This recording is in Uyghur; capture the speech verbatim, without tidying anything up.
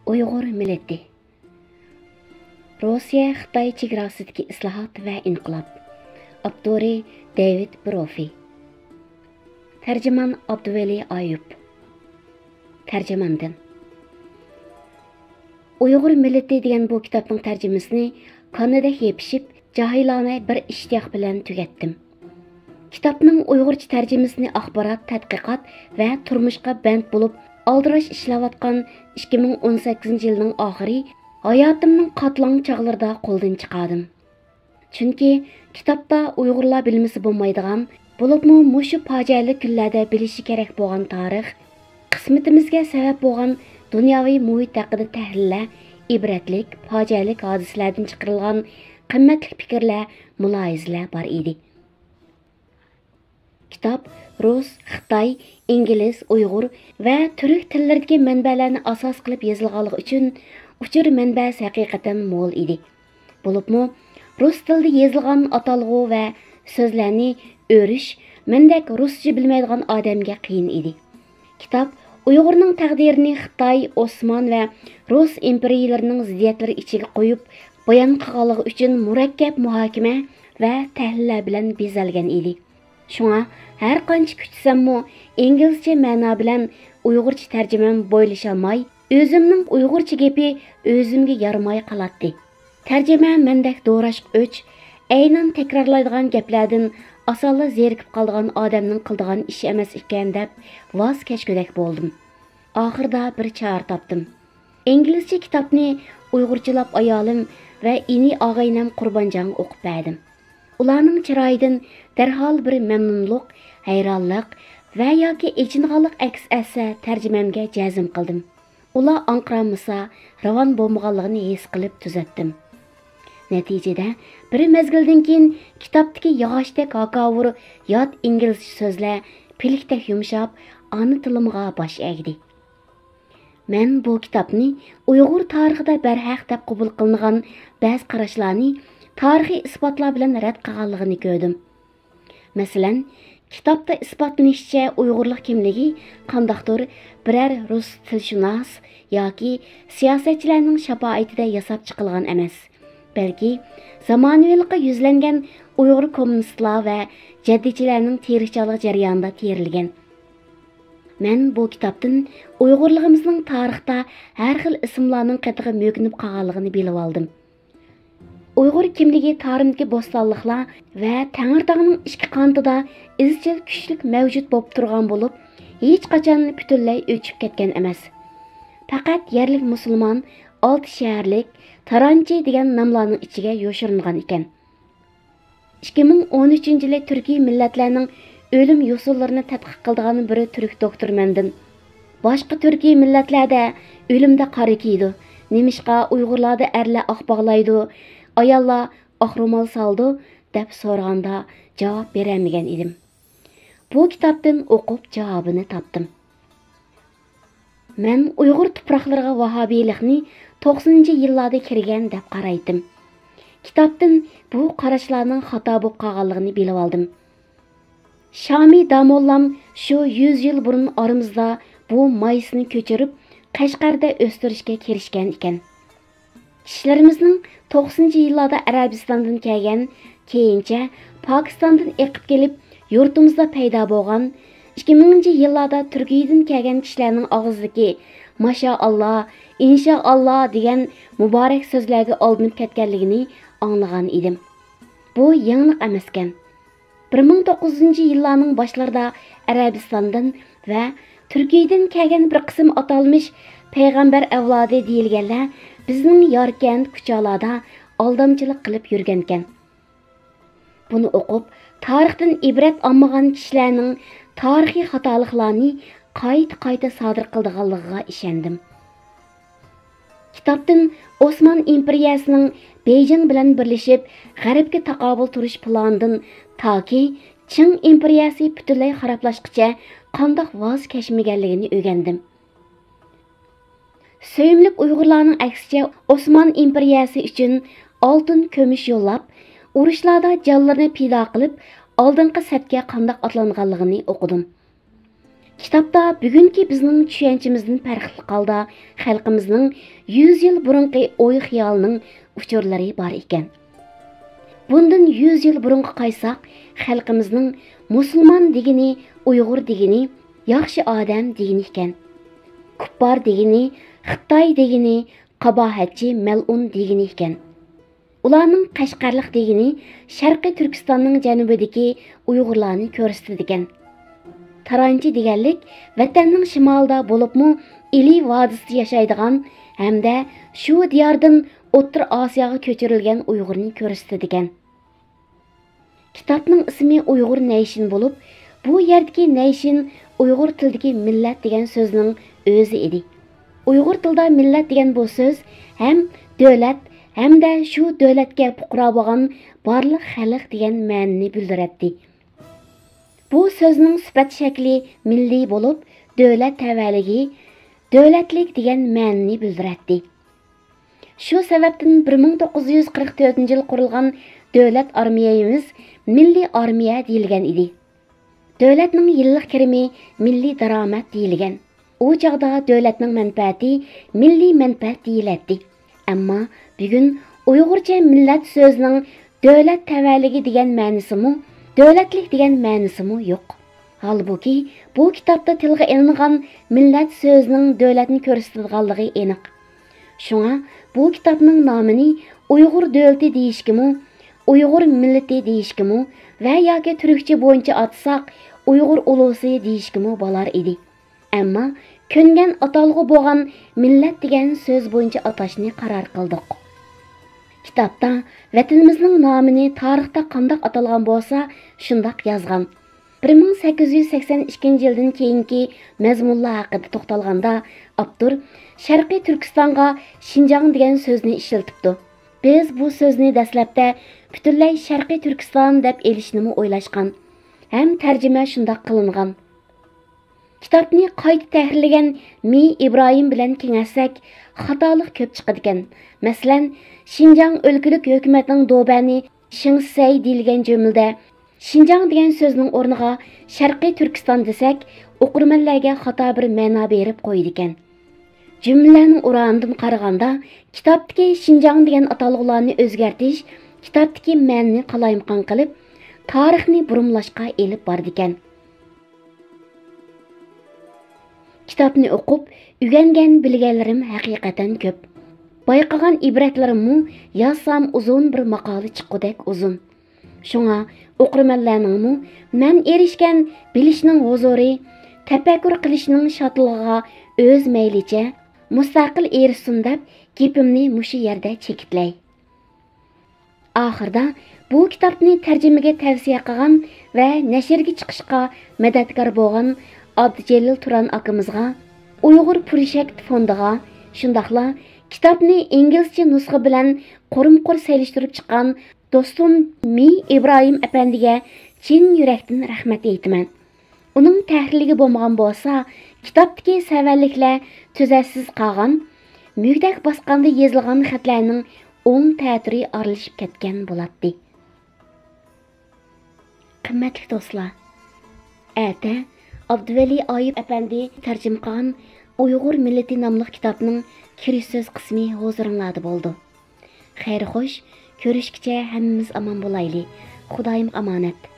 ئۇيغۇر مىللىتى. روسىيە-خىتاي چېگراسىدىكى ئىسلاھات ۋە ئىنقىلاب. ئاپتورى دېۋىد بروفى. تەرجىمان ئابدۇۋەلى ئايۇپ. تەرجىماندىن. ئۇيغۇر مىللىتى دېگەن بۇ كىتابنىڭ تەرجىمىسىنى كانىدەك يېپىشىپ، جاھىلانە بىر ئىشتىياق بىلەن تۈگەتتىم. كىتابنىڭ ئۇيغۇرچە تەرجىمىسىنى ئاخبارات، تەتقىقات ۋە تۇرمۇشقا بەند بولۇپ ئالدىراش ئىشلەۋاتقان ئىككى مىڭ ئون سەككىزىنچى يىلنىڭ ئاخىرى، ھاياتىمنىڭ قاتلاڭ چاغلىرىدا قولدىن چىقاردىم. چۈنكى كىتابتا ئۇيغۇرلار بىلمىسە بولمايدىغان، بولۇپمۇ مۇشۇ پاجىئەلىك كۈنلەردە بىلىشى كېرەك بولغان تارىخ، قىسمىتىمىزگە سەۋەب بولغان دۇنياۋى مۇھىت ھەققىدە تەھلىللەر، ئىبرەتلىك، پاجىئەلىك ھادىسىلەردىن چىقىرىلغان قىممەتلىك پىكىرلەر، مۇلاھىزىلەر بار ئىدى. كىتاب رۇس، خىتاي، ئىنگلىز، ئۇيغۇر ۋە تۈرك تىللىرىدىكى مەنبەلەرنى ئاساس قىلىپ يېزىلغانلىقى ئۈچۈن، ئۇچۇر مەنبەسى ھەقىقەتەن مول ئىدى. بولۇپمۇ، رۇس تىلىدا يېزىلغان ئاتالغۇ ۋە سۆزلەرنى ئۆرۈش مەندەك رۇسچە بىلمەيدىغان ئادەمگە قىيىن ئىدى. كىتاب ئۇيغۇرنىڭ تەقدىرىنى خىتاي، ئوسمان ۋە رۇس ئىمپېرىيىلىرىنىڭ زىددىيەتلىرى ئىچىگە قويۇپ بايان قىلغانلىقى ئۈچۈن مۇرەككەپ مۇھاكىمە ۋە تەھلىللەر بىلەن بېزەلگەن ئىدى. شۇڭا ھەر قانچە كۈتسەممۇ، ئىنگلىزچە مەنا بىلەن ئۇيغۇرچە تەرجىمەم بويلىشالماي، ئۆزۈمنىڭ ئۇيغۇرچە گېپى ئۆزۈمگە يارىماي قالاتتى. تەرجىمە مەندەك دوراشقا ئۆچ، ئەينەن تەكرارلايدىغان گەپلەردىن ئاسانلا زېرىكىپ قالىدىغان ئادەمنىڭ قىلىدىغان ئىشى ئەمەس ئىكەن دەپ ۋاز كەچكۈدەك بولدۇم. ئاخىرىدا بىر چارە تاپتىم. ئىنگلىزچە كىتابنى ئۇيغۇرچىلاپ ئايالىم ۋە ئىنى ئاغىنەم قۇربانجانغا ئوقۇپ بەردىم. ئۇلارنىڭ چىرايىدىن دەرھال بىر مەمنۇنلۇق، ھەيرانلىق ۋە ياكى ئېچىنغانلىق ئەكس ئەتسە، تەرجىمەمگە جەزم قىلدىم. ئۇلار ئاڭقىرالمىسا، راۋان بولمىغانلىقىنى ھېس قىلىپ تۈزەتتىم. نەتىجىدە، بىر مەزگىلدىن كېيىن كىتابتىكى ياغاچتەك ھاكاۋۇر، يات ئىنگلىزچە سۆزلەر پىلىكتەك يۇمشاپ، ئانا تىلىمغا باش ئەگدى. مەن بۇ كىتابنى ئۇيغۇر تارىخىدا بەرھەق دەپ قوبۇل قىلىنغان بەزى قاراشلارنى تارىخىي ئىسپاتلار بىلەن رەت قىلغانلىقىنى كۆردۈم. مەسىلەن، كىتابتا ئىسپاتلىنىشىچە، ئۇيغۇرلۇق كىملىكى قانداقتۇر بىرەر رۇس تىلشۇناس ياكى سىياسەتچىلەرنىڭ شاپائىتىدە ياساپ چىقىلغان ئەمەس، بەلكى زامانىۋىلىققا يۈزلەنگەن ئۇيغۇر كوممۇنىستلار ۋە جەددىيچىلەرنىڭ تىرىكچانلىق جەريانىدا تېرىلگەن. مەن بۇ كىتابتىن ئۇيغۇرلۇقىمىزنىڭ تارىختا ھەر خىل ئىسىملارنىڭ قېتىغا مۆكۈنۈپ قالغانلىقىنى بىلىۋالدىم. ئۇيغۇر كىملىكى تارىمدىكى بوستانلىقلار ۋە تەڭرىتاغنىڭ ئىككى قانىتىدا ئىزچىل كۈچلۈك مەۋجۇت بولۇپ تۇرغان بولۇپ، ھېچقاچان پۈتۈنلەي ئۆچۈپ كەتكەن ئەمەس. پەقەت يەرلىك مۇسۇلمان، ئالتە شەھەرلىك، تارانچى دېگەن ناملارنىڭ ئىچىگە يوشۇرۇنغان ئىكەن. ئىككى مىڭ ئون ئۈچىنچى يىلى تۈركىي مىللەتلەرنىڭ ئۆلۈم يوسۇنلىرىنى تەتقىق قىلىدىغان بىر تۈرك دوكتور مەندىن، «باشقا تۈركىي مىللەتلەردە ئۆلۈمدە قارا كىيىدۇ، نېمىشقا ئۇيغۇرلاردا ئەرلەر ئاق باغلايدۇ، ئاياللار ئاق رومال سالىدۇ؟» دەپ سورىغاندا، جاۋاب بېرەلمىگەن ئىدىم. بۇ كىتابتىن ئوقۇپ جاۋابىنى تاپتىم. مەن ئۇيغۇر تۇپراقلىرىغا ۋاھابىيلىقنى توقسىنىنچى يىللاردا كىرگەن دەپ قارايتتىم. كىتابتىن بۇ قاراشلارنىڭ خاتا بولۇپ قالغانلىقىنى بىلىۋالدىم. شامى داموللام شۇ يۈز يىل بۇرۇن ئارىمىزدا بۇ مايسىنى كۆچۈرۈپ، قەشقەردە ئۆستۈرۈشكە كىرىشكەن ئىكەن. كىشىلىرىمىزنىڭ توقسىنىنچى يىللاردا ئەرەبىستاندىن كەلگەن، كېيىنچە پاكىستاندىن ئېقىپ كېلىپ يۇرتىمىزدا پەيدا بولغان، ئىككى مىڭىنچى يىللاردا تۈركىيىدىن كەلگەن كىشىلەرنىڭ ئاغزىدىكى «ماشائاللا، ئىنشائاللا» دېگەن مۇبارەك سۆزلەرگە ئالدىنىپ كەتكەنلىكىنى ئاڭلىغان ئىدىم. بۇ يېڭىلىق ئەمەسكەن. بىر مىڭ توققۇز يۈزىنچى يىللارنىڭ باشلىرىدا ئەرەبىستاندىن ۋە تۈركىيىدىن كەلگەن بىر قىسىم ئاتالمىش پەيغەمبەر ئەۋلادى دېيىلگەنلەر بىزنىڭ ياركەنت، كۇچالادا ئالدامچىلىق قىلىپ يۈرگەنىكەن. بۇنى ئوقۇپ، تارىختىن ئىبرەت ئالمىغان كىشىلەرنىڭ تارىخىي خاتالىقلارنى قايتا-قايتا سادىر قىلىدىغانلىقىغا ئىشەندىم. كىتابتىن ئوسمان ئىمپېرىيەسىنىڭ بېيجىڭ بىلەن بىرلىشىپ غەربكە تاقابىل تۇرۇش پىلانىدىن تاكى چىڭ ئىمپېرىيەسى پۈتۈنلەي خارابلاشقىچە قانداق ۋاز كەچمىگەنلىكىنى ئۆگەندىم. سۆيۈملۈك ئۇيغۇرلارنىڭ ئەكسىچە، ئوسمان ئىمپېرىيەسى ئۈچۈن ئالتۇن، كۈمۈش يوللاپ، ئۇرۇشلاردا جانلىرىنى پىدا قىلىپ، ئالدىنقى سەپكە قانداق ئاتلانغانلىقىنى ئوقۇدۇم. كىتابتا بۈگۈنكى بىزنىڭ چۈشەنچىمىزدىن پەرقلىق ھالدا خەلقىمىزنىڭ يۈز يىل بۇرۇنقى ئوي-خىيالىنىڭ ئۇچۇرلىرى بار ئىكەن. بۇندىن يۈز يىل بۇرۇنغا قايتساق، خەلقىمىزنىڭ مۇسۇلمان دېگىنى، ئۇيغۇر دېگىنى، ياخشى ئادەم دېگىنى ئىكەن. كۇپپار دېگىنى، خىتاي دېگىنى، قاباھەتچى، مەلئۇن دېگىنى ئىكەن. ئۇلارنىڭ قەشقەرلىق دېگىنى شەرقىي تۈركىستاننىڭ جەنۇبىدىكى ئۇيغۇرلارنى كۆرسىتىدىكەن. تارانچى دېگەنلىك ۋەتەننىڭ شىمالىدا بولۇپمۇ ئىلى ۋادىسىدا ياشايدىغان ھەمدە شۇ دىياردىن ئوتتۇرا ئاسىياغا كۆچۈرۈلگەن ئۇيغۇرنى كۆرسىتىدىكەن. كىتابنىڭ ئىسمى ئۇيغۇر نەيشىن بولۇپ، بۇ يەردىكى نەيشىن ئۇيغۇر تىلىدىكى مىللەت دېگەن سۆزنىڭ ئۆزى ئىدى. ئۇيغۇر تىلىدا مىللەت دېگەن بۇ سۆز ھەم دۆلەت ھەمدە شۇ دۆلەتكە پۇقرا بولغان بارلىق خەلق دېگەن مەنىنى بىلدۈرەتتى. بۇ سۆزنىڭ سۈپەت شەكلى مىللىي بولۇپ، دۆلەت تەۋەلىكى، دۆلەتلىك دېگەن مەنىنى بىلدۈرەتتى. شۇ سەۋەبتىن بىر مىڭ توققۇز يۈز قىرىق تۆتىنچى يىل قۇرۇلغان دۆلەت ئارمىيەمىز مىللىي ئارمىيە دېيىلگەن ئىدى. دۆلەتنىڭ يىللىق كىرىمى مىللىي دارامەت دېيىلگەن. ئۇ چاغدا دۆلەتنىڭ مەنپەئەتى مىللىي مەنپەئەت دېيىلەتتى. ئەمما بۈگۈن ئۇيغۇرچە مىللەت سۆزىنىڭ دۆلەت تەۋەلىكى دېگەن مەنىسىمۇ، دۆلەتلىك دېگەن مەنىسىمۇ يوق. ھالبۇكى، بۇ كىتابتا تىلغا ئېلىنغان مىللەت سۆزىنىڭ دۆلەتنى كۆرسىتىدىغانلىقى ئېنىق. شۇڭا بۇ كىتابنىڭ نامىنى ئۇيغۇر دۆلىتى دېيىشكىمۇ، ئۇيغۇر مىللىتى دېيىشكىمۇ ۋە ياكى تۈركچە بويىچە ئاتىساق، ئۇيغۇر ئۇلۇسى دېيىشكىمۇ بولار ئىدى. ئەمما كۆنگەن ئاتالغۇ بولغان مىللەت دېگەن سۆز بويىچە ئاتاشنى قارار قىلدۇق. كىتابتا ۋەتىنىمىزنىڭ نامىنى تارىختا قانداق ئاتالغان بولسا، شۇنداق يازغان. بىر مىڭ سەككىز يۈز سەكسەن ئىككىنچى يىلدىن كېيىنكى مەزمۇنلار ھەققىدە توختالغاندا، ئاپتور شەرقىي تۈركىستانغا شىنجاڭ دېگەن سۆزنى ئىشلىتىپتۇ. بىز بۇ سۆزنى دەسلەپتە پۈتۈنلەي شەرقىي تۈركىستان دەپ ئېلىشنىمۇ ئويلاشقان ھەم تەرجىمە شۇنداق قىلىنغان. كىتابنى قايتا تەھرىرلىگەن مى ئىبراھىم بىلەن كېڭەشسەك، خاتالىق كۆپ چىقىدىكەن. مەسىلەن، شىنجاڭ ئۆلكىلىك ھۆكۈمەتنىڭ دوبەنى شىڭسەي دېيىلگەن جۈملىدە، شىنجاڭ دېگەن سۆزنىڭ ئورنىغا شەرقىي تۈركىستان دېسەك، ئوقۇرمەنلەرگە خاتا بىر مەنا بېرىپ قويىدىكەن. جۈملىلەرنىڭ ئورانىدىن قارىغاندا، كىتابتىكى شىنجاڭ دېگەن ئاتالغۇلارنى ئۆزگەرتىش كىتابتىكى مەنىنى قالايمىقان قىلىپ، تارىخنى بۇرمىلاشقا ئېلىپ بارىدىكەن. كىتابنى ئوقۇپ، ئۆگەنگەن، بىلگەنلىرىم ھەقىقەتەن كۆپ. بايقىغان ئىبرەتلىرىممۇ يازسام ئۇزۇن بىر ماقالە چىققۇدەك ئۇزۇن. شۇڭا ئوقۇرمەنلەرنىڭمۇ مەن ئېرىشكەن بىلىشنىڭ ھۇزۇرى، تەپەككۇر قىلىشنىڭ شادلىقىغا ئۆز مەيلىچە، مۇستەقىل ئېرىشسۇن دەپ گېپىمنى مۇشۇ يەردە چېكىتلەي. ئاخىردا بۇ كىتابنى تەرجىمىگە تەۋسىيە قىلغان ۋە نەشرگە چىقىشقا مەدەتكار بولغان ئابدۇجېلىل تۇران ئاكىمىزغا، ئۇيغۇر پروژېكت فوندىغا، شۇنداقلا كىتابنى ئىنگلىزچە نۇسخا بىلەن قۇرۇم-قۇر سېلىشتۇرۇپ چىققان دوستۇم مى ئىبراھىم ئەپەندىگە چىن يۈرەكتىن رەھمەت ئېيتىمەن. ئۇنىڭ تەھرىرلىكى بولمىغان بولسا، كىتابتىكى سەۋەنلىكلەر تۈزەشسىز قالغان، مۈگدەك باسقاندا يېزىلغان خەتلەرنىڭ ئوڭ تەتۈرى ئارىلىشىپ كەتكەن بولاتتى. قىممەتلىك دوستلار، ئەتە ئابدۇۋەلى ئايۇپ ئەپەندى تەرجىمە قىلغان ئۇيغۇر مىللىتى ناملىق كىتابنىڭ كىرىش سۆز قىسمى ھۇزۇرۇڭلاردا بولىدۇ. خەير خوش، كۆرۈشكىچە ھەممىمىز ئامان بولايلى. خۇدايىمغا ئامانەت.